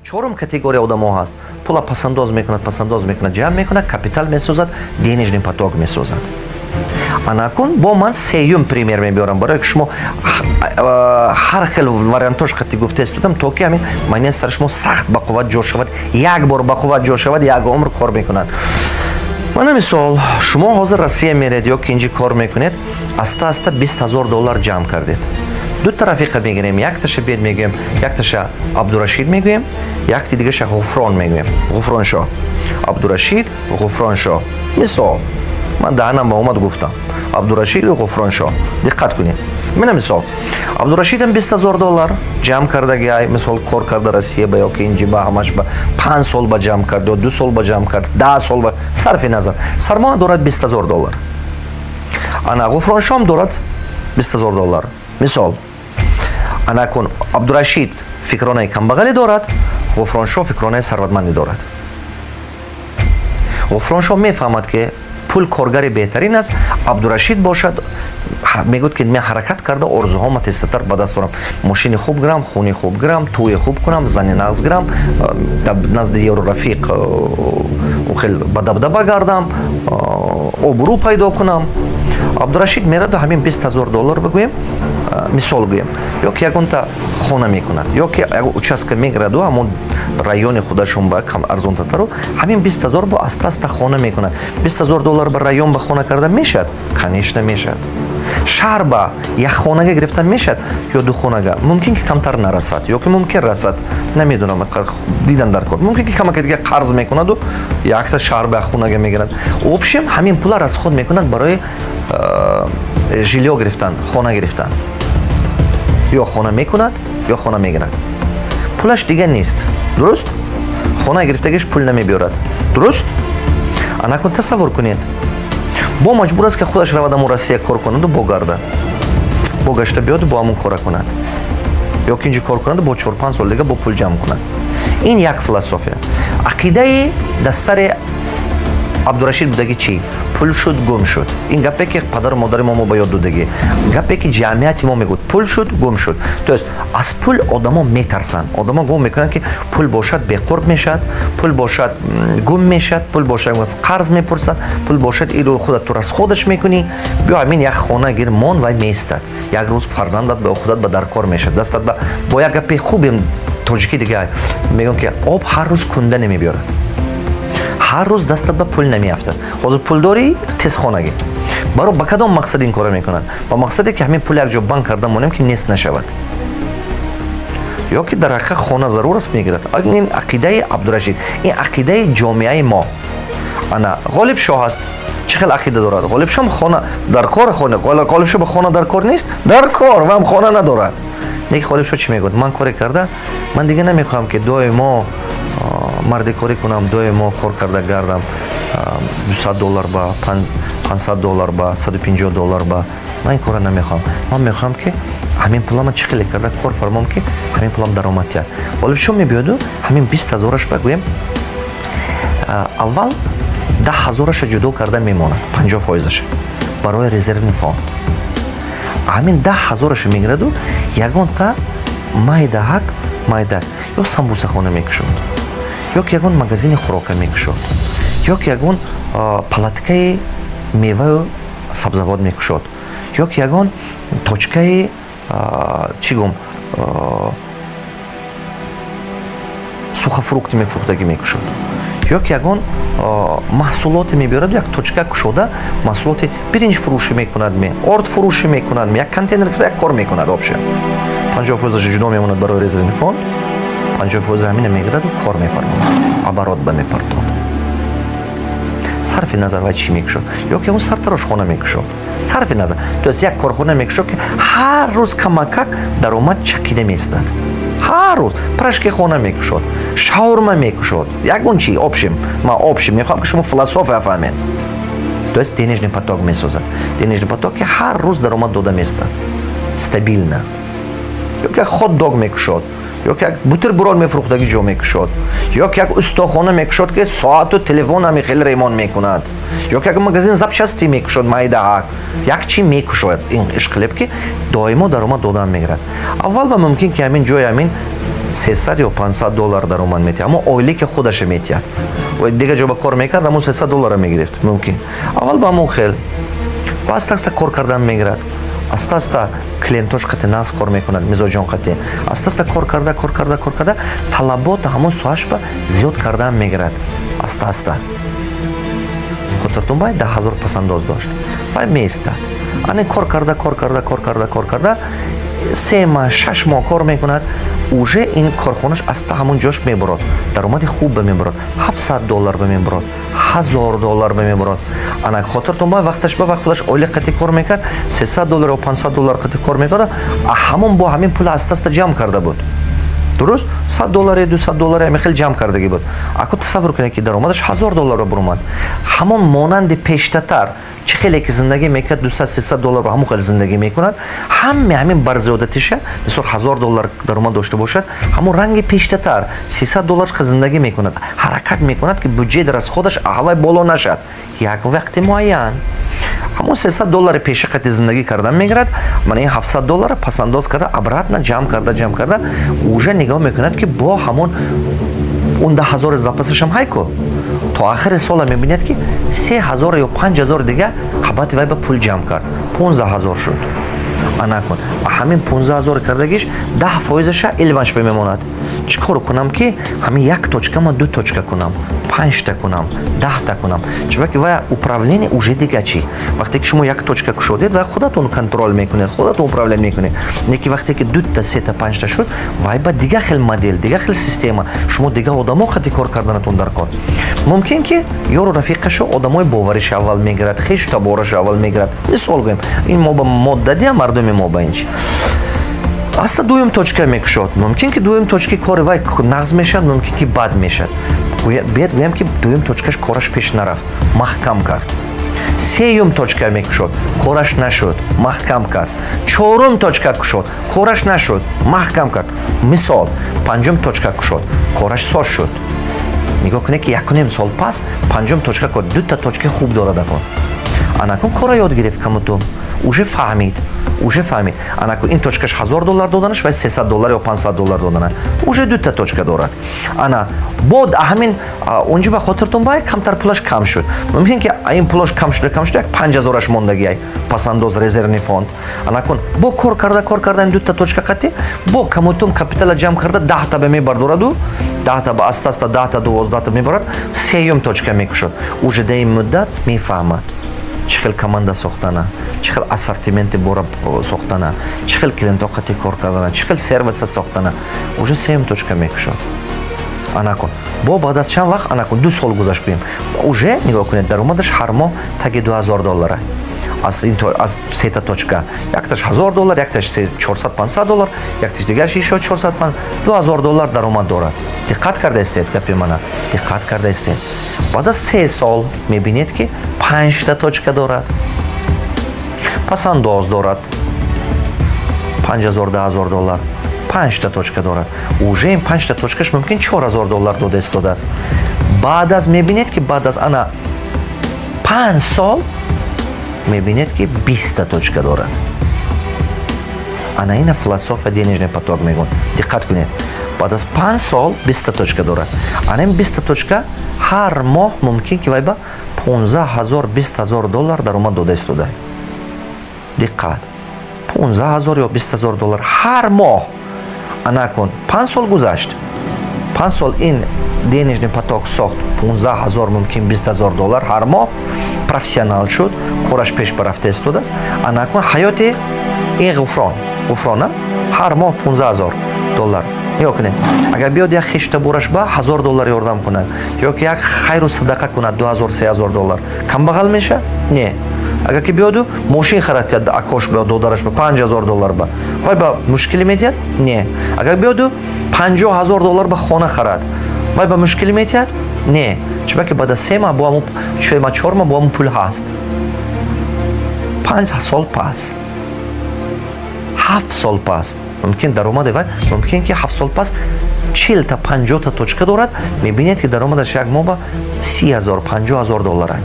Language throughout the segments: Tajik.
Чорум категория одамо ҳаст: пула пасандоз мекунад, пасандоз мекунад, ҷамъ мекунад, капитал месозад, денежный поток месозад. Анакун бо ман сеюм пример мебиёрам, барое ки шумо ҳар хел вариантош қати гуфта истодам, то ки ҳамин майнаи сари шумо сахт бақувват ҷо шавад. Як бор бақувват ҷо шавад, як умр кор мекунад. Мана мисол, шумо ҳозир Россия меред ё ки инҷи кор мекунед, аста аста 20 000 доллар ҷамъ кардед. Дута рафиқа мегирем, якташа бед мегӯем, якташа Абдурашид мегӯем, якти дигаша Ғуфрон мегӯем, Ғуфроншоҳ. Абдурашид, Ғуфроншоҳ, мисол, ман даҳанам ба омад, гуфтам Абдурашиду Ғуфроншоҳ. Диққат кунед, мина мисол, Абдурашидам 20 000 доллар ҷамъ кардагиай, мисол, кор карда Россия ба ё ки инҷи ба, ҳамаш ба 5 сол ба ҷамъ кард ё 2 сол ба ҷамъ кард, 10 сол ба, сарфи назар, сармоя дорад 20 000 доллар. Ана Ғуфроншоҳам дорад 20 000 доллар, мисол. Анакун Абдурашид фикронаи камбағалӣ дорад, Ғуфроншоҳ фикронаи сарватмандӣ дорад. Ғуфроншоҳ мефаҳмад, ки пул коргари беҳтарин аст. Абдурашид бошад, мегӯяд, ки мен ҳаракат карда орзуҳома тезтар ба даст орам, мошини хуб гирам, хуни хуб гирам, тӯи хуб кунам, зани нағз гирам, назди ёру рафиқ хел ба дабдаба гардам, обрӯ пайдо кунам. Абдурашид мераду ҳамин 20 000 доллар бигӯем, мисол гӯем, ё ки ягонта хона мекунад, ё ки ягон участка мегираду ҳамон райони худашон ба кам арзонтатару ҳамин 20 000 бо аста аста хона мекунад. 20 000 доллар ба район ба хона карда мешавад? Конечно, мешавад. Шаҳр ба як хонага гирифтан мешавад ё ду хонага, мумкин ки камтар нарасад ё ки мумкин расад, намедонам, дидан дар кор. Мумкин ки камака дига қарз мекунаду якта шаҳр ба як хонага мегирад. Общем, ҳамин пула расход мекунад барои жильё гирифтан, хона гирифтан, ё хона мекунад, ё хона мегирад. Пулаш дига нест, дуруст? Хона гирифтагиш пул намебиёрад, дуруст? Анакун тасаввур кунед, бо маҷбур аст, ки худаш равад аму Россия кор кунаду бо гарда, бо гашта биёду бо ҳамун кора кунад, ё ки инҷи кор кунаду бо 4-5 сол дига бо пул ҷамъ кунад. Ин як философия. Ақидаи дар сари Абдурашид будаги чӣ? Пул шуд, гум шуд. Ин гапе ки падару модари мо ба ёд додагӣ, гапе ки ҷамъияти мо мегӯд: пул шуд, гум шуд. То есть аз пул одамо метарсанд. Одамо гум мекунанд, ки пул бошад, беқурб мешавад, пул бошад, гум мешавад, пул бошад, қарз мепурсад, пул бошад, илу худат ту расходаш мекунӣ. Биё, ҳамин як хона гир, мон, вай меистад, як рӯз фарзандат ба худат ба даркор мешавад, дастат ба. Бо як гапи хубем тоҷикӣ дига мегӯям, ки об ҳар рӯз кунда намебиёрад, ҳар рӯз дастат ба пул намеафтад. Ҳозир пул дорӣ, тез хонагӣ. Баро ба кадом мақсад ин корро мекунанд? Ба мақсаде ки ҳамин пул якҷо банк карда монем, ки нест нашавад, ё ки дар ҳақиқат хона зарур аст, мегирад. Ин ақидаи Абдурашид, ин ақидаи ҷомеаи мо. Ана Ғолибшоҳ аст, чӣ хел ақида дорад? Ғолибшоҳ хона дар кор, хона Ғолибшоҳ ба хона дар кор нест, дар кор вам хона надорад. Лекин Ғолибшоҳ чӣ мегӯяд? Ман коре карда, ман дига намехоҳам, ки доимо мардикорӣ кунам, доимо кор карда гардам, 200 доллар ба, 500 доллар ба, 150 доллар ба. Ман ин корро намехоҳам. Ман мехоҳам, ки ҳамин пулама чӣ хеле карда кор фармом, ки ҳамин пулам даромад диҳад. Ғолибшоҳ мебиёду ҳамин 20 ҳазораш ба, гӯем, аввал 10 ҳазораша ҷудо карда мемонад, 50 фоизаша барои резервный фонд. Ҳамин 10 ҳазораша мегираду ягонта майдаҳак майда ё самбусахона мекушод, ё ки ягон магазини хӯрока мекушод, ё ки ягон палаткаи меваю сабзавот мекушод, ё ки ягон точкаи, чӣ гум, сухофрукти мефурӯхтагӣ мекушод, ё ки ягон маҳсулоте мебиёраду як точка кушода, маҳсулоти биринҷ фурӯшӣ мекунад, ме орд фурӯшӣ мекунад, ме як контейнер, як кор мекунад. Общем, 50 фоизаша ҷудо мемонад барои резервный фонд, 50 фоиза ҳамина мегираду кор мефармонад, оборот ба мепартод. Сарфи назар вай чӣ мекушод, ё ки он сартарошхона мекушод, сарфи назар, то есть як корхона мекушод, ки ҳар рӯз камакак даромад чакида меистад, ҳар рӯз пирожкихона мекушод, шаурма мекушод, ягон чи. Общем, ма общем мехоҳам, ки шумо философия фаҳмед. То есть денежный поток месозад, денежный поток, ки ҳар рӯз даромад дода меистад стабильно. Ё ки як хот-дог мекушод, ё ки як бутерброд мефурӯхтагӣ ҷо мекушод, ё ки як устохона мекушод, ки соату телефон ҳами хеле ремонт мекунад, ё ки як магазин запчасти мекушод, майдаҳак як чи мекушояд. Ин ишқилеб, ки доимо даромад додан мегирад. Аввал ба мумкин ки ҳамин ҷои ҳамин 300 ё 500 доллар даромад метиҳад, аммо ойлики худаша метиҳад. Дига ҷо ба кор мекард, ҳамон 300 доллара мегирифт. Мумкин аввал ба ҳамон хел, ба аста аста кор кардан мегирад, аста аста клиентош қати нағз кор мекунад, мизоҷон қати аста аста кор карда, кор карда, кор карда, талабота ҳамон соҳашба зиёд кардан мегирад аста аста. Хотиртон бай, 10 000 пасандоз дошт, вай меистад, ане кор карда, кор карда, кор карда, кор карда, 3 моҳ, 6 моҳ кор мекунад, уже ин корхонаш аста ҳамон ҷош мебурод, даромади хуб ба мебурод, 700 доллар ба мебурод, 1000 доллар ба мебурод. Ана хотиртон ба, вақташ ба вақт худаш ойлиқ қати кор мекард, 300 доллар ё 500 доллар қати кор мекард, ҳамон бо ҳамин пул аста аста ҷамъ карда буд. Дуруст, 100 долларе, 200 долларе, ҳамин хел ҷамъ кардагӣ буд. Ако тасаввур кунед, ки даромадаш 1000 долларро буромад. Ҳамон монанди пештатар чӣ хеле ки зиндагӣ мекард, 200, 300 доллар, ҳамон хел зиндагӣ мекунад. Ҳаме ҳамин барзиёдатиша, мисол, 1000 доллар даромад дошта бошад, ҳамон ранги пештатар 300 доллар зиндагӣ мекунад. Ҳаракат мекунад, ки бюджет расходаш аҳвай боло нашад. Як вақти муайян ҳамон 300 доллари пеша қати зиндагӣ кардан мегирад. Мана ин 700 доллара пасандоз карда, обратно ҷамъ карда, ҷамъ карда, уже нигоҳ мекунад, ки бо ҳамон он 10 000 запасашам ҳайку то охири сола мебинад, ки 3000 ё 5000 дига қабати вай ба пул ҷамъ кард, 15 000 шуд. Анакун ҳамин 15 000 кардагиш 10 фоизаша илмаш бимемонад. Чӣ кор кунам, ки ҳамин як точка ма ду точка кунам, панҷта кунам, 10та кунам? Чунки вай управление уже дига чӣ. Вақте ки шумо як точка кушодед, вай худатон контроль мекунед, худатон управлять мекунед. Не ки вақте ки дута, сета, панҷта шуд, вай ба дига хел модель, дига хел система, шумо дига одамо хати кор карданатон дар кор. Мумкин ки ёру рафиқашо, одамои бовариши аввал мегирад, хешу таборашо аввал мегирад. Мисол гӯем, ин мо ба моддадия мардуми мо ба ин чи аста дуюм точка мекушод. Мумкин ки дуюм точки кори вай нағз мешавад, мумкин ки бад мешавад. Биед гӯям, ки дуюм точкаш кораш пеш нарафт, маҳкам кард. Сеюм точка мекушод, кораш нашуд, маҳкам кард. Чорум точка кушод, кораш нашуд, маҳкам кард. Мисол, панҷум точка кушод, кораш соз шуд. Нигоҳ кунед, ки якуним сол пас панҷум точка кор, дута точкаи хуб дорад. Акун анакун кора ёд гирифт, камуту уже фаҳмид, уже фаҳмид. Анаку ин точкаш 1000 доллар доданаш, вай 300 доллар ё 500 доллар додана, уже дута точка дорад. Ана бод ҳамин унҷо ба хотиртон бай, камтар пулаш кам шуд. Мумкин ки ин пулаш кам шуда, кам шуда, як 5000-аш мондагиай пасандоз, резервный фонд. Анакун бо кор карда, кор карда, ин дута точка қатӣ бо камутум капитала ҷамъ карда, 10та ба мебардораду, 10та ба аста аста 10та, 12та мебарад, сеюм точка мекушад. Уже дар ин муддат мефаҳмад, чӣ хел команда сохтана, чӣ хел ассортименти бора сохтана, чӣ хел клиентҳо қати кор кардана, чӣ хел сервиса сохтана. Уже сеюм точка мекушод. Анакун бо баъд аз чанд вақт, анакун 2 сол гузашт гӯем, уже нигоҳ кунед, даромадаш ҳар моҳ таги 2000 доллара аз сета точка. Якташ 1000 доллар, якташ 400, 500 доллар, якташ дигараш ишо 400, 2000 доллар даромад дорад. Диққат карда истед, гапи мана диққат карда истед. Баъд аз 3 сол мебинед, ки панҷта точка дорад, пасандоз дорад 5000, 10 000 доллар, панҷта точка дорад. Уже ин панҷта точкаш мумкин 4000 доллар дода истодааст. Баъд аз мебинед, ки баъд аз ана 5 сол мебинед, ки 20та точка дорад. Ана ина философия денежный поток мегӯянд. Диққат кунед, баъд аз 5 сол 20та точка дорад. Ана ин 20та точка ҳар моҳ мумкин ки вай ба 15 000, 20 000 доллар даромад дода истода. Диққат, 15 000 ё 20 000 доллар ҳар моҳ. Анакун 5 сол гузашт, 5 сол ин денежный поток сохт, 15 000, мумкин 20 000 доллар ҳар моҳ. Профессионал шуд, кораш пеш барафта истодааст. Анакун ҳаёти ин Ғуфрон, Ғуфрона ҳар моҳ 15 000 доллар. Нигоҳ кунед, агар биёд як хештабораш ба 1000 доллар ёрдам кунад ё ки як хайру садақа кунад 2000, 3000 доллар, камбағал мешавад? Не. Агар ки биёду мошин харад тиҳад акош ба додараш ба 5000 доллар, ба вай ба мушкилӣ медиҳад? Не. Агар биёду 50 000 доллар ба хона харад, вай ба мушкилӣ медиҳад? Не. Чунки баъд аз 3 маҳ бо ҳамун, 3 маҳ, 4 маҳ бо ҳамун пул ҳаст. 5 сол пас, 7 сол пас мумкин даромади вай, мумкин ки 7 сол пас 40та, 50та точка дорад. Мебинед, ки даромадаш як моҳ ба 30 000, 50 000 доллара.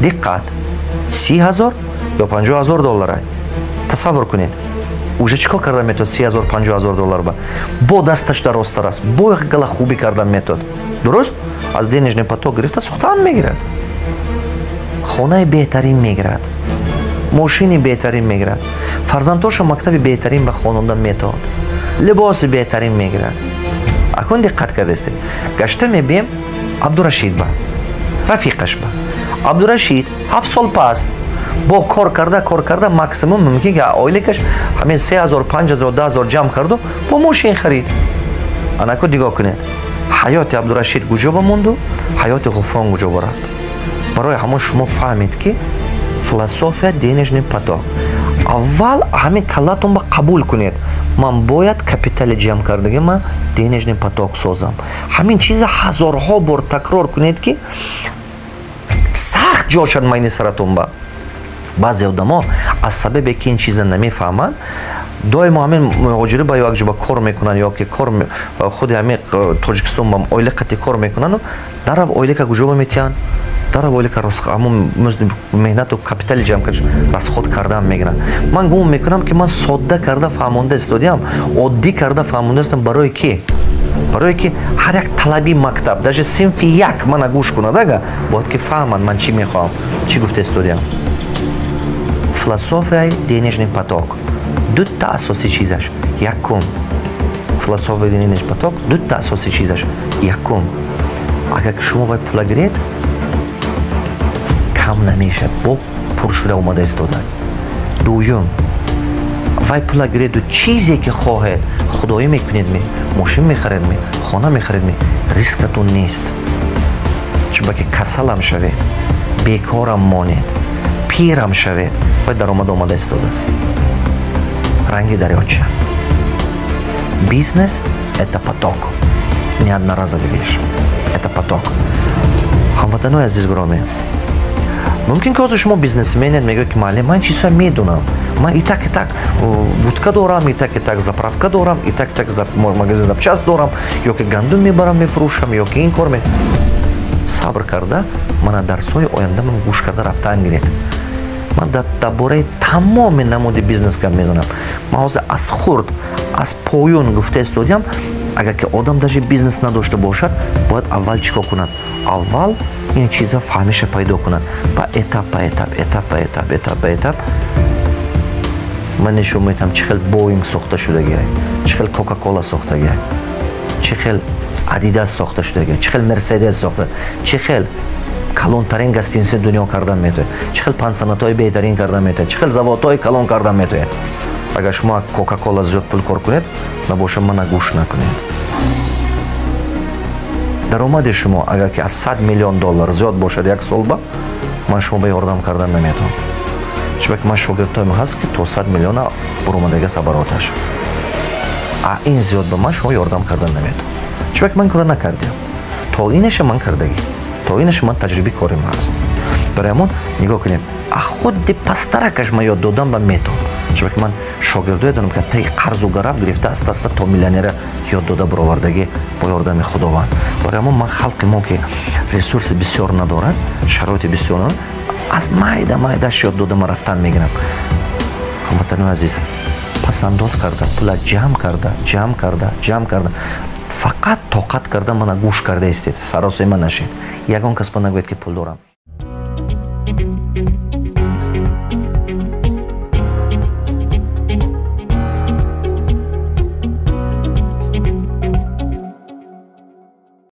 Диққат, 30 000 ё 50 000 доллара. Тасаввур кунед. Уже чӣ кор карда метавад 30 000, 50 000 доллар ба? Бо дасташ дарозтар аст, бо гала хубӣ карда метавад. Дуруст, аз денежный поток гирифта сохтаам мегирад, хонаи беҳтарин мегирад, мошини беҳтарин мегирад, фарзандҳоша мактаби беҳтарин ба хононда метавад, либоси беҳтарин мегирад. Акун диққат кардастед, гашта мебием Абдурашид ба, рафиқаш ба. Абдурашид 7 сол пас бо кор карда, кор карда, максимум мумкин ки оилакаш ҳамин 3000, 5000, 10 000 ҷамъ карду, бо мошин харид. Анаку нигоҳ кунед, ҳаёти Абдурашид куҷо ба монду, ҳаёти Ғуфрон куҷо ба рафт. Барои ҳамон шумо фаҳмед, ки философия денежный поток аввал ҳамин каллатон ба қабул кунед: ман бояд капитали ҷамъ кардаги ман денежный поток созам. Ҳамин чиза ҳазорҳо бор такрор кунед, ки сахт ҷо шад майни саратон ба. Баъзе одамо аз сабабе ки ин чиза намефаҳманд, доимо ҳамин муҳоҷирӣ ба ё як ҷо ба кор мекунанд, ё ки кор худи ҳамин Тоҷикистон ба оила қати кор мекунанду дарав ойлика куҷо ба метиҳанд, дарав ойлика ҳамон музди меҳнату капитали ҷамъ кард расход кардан мегиранд. Ман гумон мекунам, ки ман содда карда фаҳмонда истодиам, оддӣ карда фаҳмонда истодам. Барое ки ҳар як талаби мактаб, даже синфи як мана гӯш кунад, ага бояд ки фаҳманд ман чӣ мехоҳам, чӣ гуфта истодиам. Философияи денежный поток дута асосии чизаш: якум, философияи денежный поток дута асосии чизаш: якум, агар шумо вай пула гиред, кам намешавад, бо пур шуда омада истода. Дуюм, вай пула гиреду чизе ки хоҳед худоӣ мекунед, ме мошин мехаред, ме хона мехаред, ме рискатон нест, чунбаки касалам шавед, бекорам монед, пирам шавед, вай даромад омада истодааст ранги дарёча. Бизнес — это поток, не одноразовый вещь, это поток. Ҳамватанои азиз, гиромӣ, мумкин ки ҳозир шумо бизнесменед, мегӯед, ки муаллим, ман чизҳоя медонам, ман и так, и так будка дорам, и так, и так заправка дорам, и так, и так магазин запчасть дорам, ё ки гандум мебарам мефурӯшам, ё ки ин кор. Сабр карда мана дарсҳои оянда ман гӯш карда рафтан гиред. Ман дар бораи тамоми намуди бизнес гап мезанам. Ман ҳозир аз хурд, аз поён гуфта истодиам. Агар ки одам даже бизнес надошта бошад, бояд аввал чӣ кор кунад? Аввал ин чизҳо фаҳмиша пайдо кунад, ба этап ба этап, этап ба этап, этап ба этап ман нишон метиҳам, чӣ хел Боинг сохта шудагиай, чӣ хел Кока Кола сохтагиай, чӣ хел Адидас сохта шудагиай, чӣ хел Мерседес сохта, чӣ хел калонтарин гостиница дунё кардан метавонед, чӣ хел пансионатҳои беҳтарин кардан метавонед, чӣ хел заводҳои калон кардан метавонед. Агар шумо Кока Кола зиёд пул кор кунед набошад, мана гӯш накунед. Даромади шумо агар ки аз 100 миллион доллар зиёд бошад як сол ба, ман шумо ба ёрдам кардан наметавонам, чунки ман шогирдҳоям ҳаст, ки то 100 миллиона буромадагас обороташ. А ин зиёд ба ман шумо ёрдам кардан наметавонам, чунки ман кора накардиам. То инаша ман кардагӣ, то инаша ман таҷрибаи корим ҳаст. Барои ҳамон нигоҳ кунед, а худи пастаракаш ман ёд додам ба метавонам, чунки ман шогирдое дорам, ки таи қарзу гарав гирифта, аста аста то миллионера ёд дода баровардагӣ бо ёрдами Худованд. Барои ҳамон ман халқи мо, ки ресурси бисёр надорад, шароити бисёр надорад, аз майда майдаш ёд дода ман рафтан мегирам. Ҳамватанои азиз, пасандоз карда, пула ҷамъ карда, ҷамъ карда, ҷамъ карда, фақат тоқат карда мана гӯш карда истед, саросема нашед, ягон кас ба нагӯяд, ки пул дорам.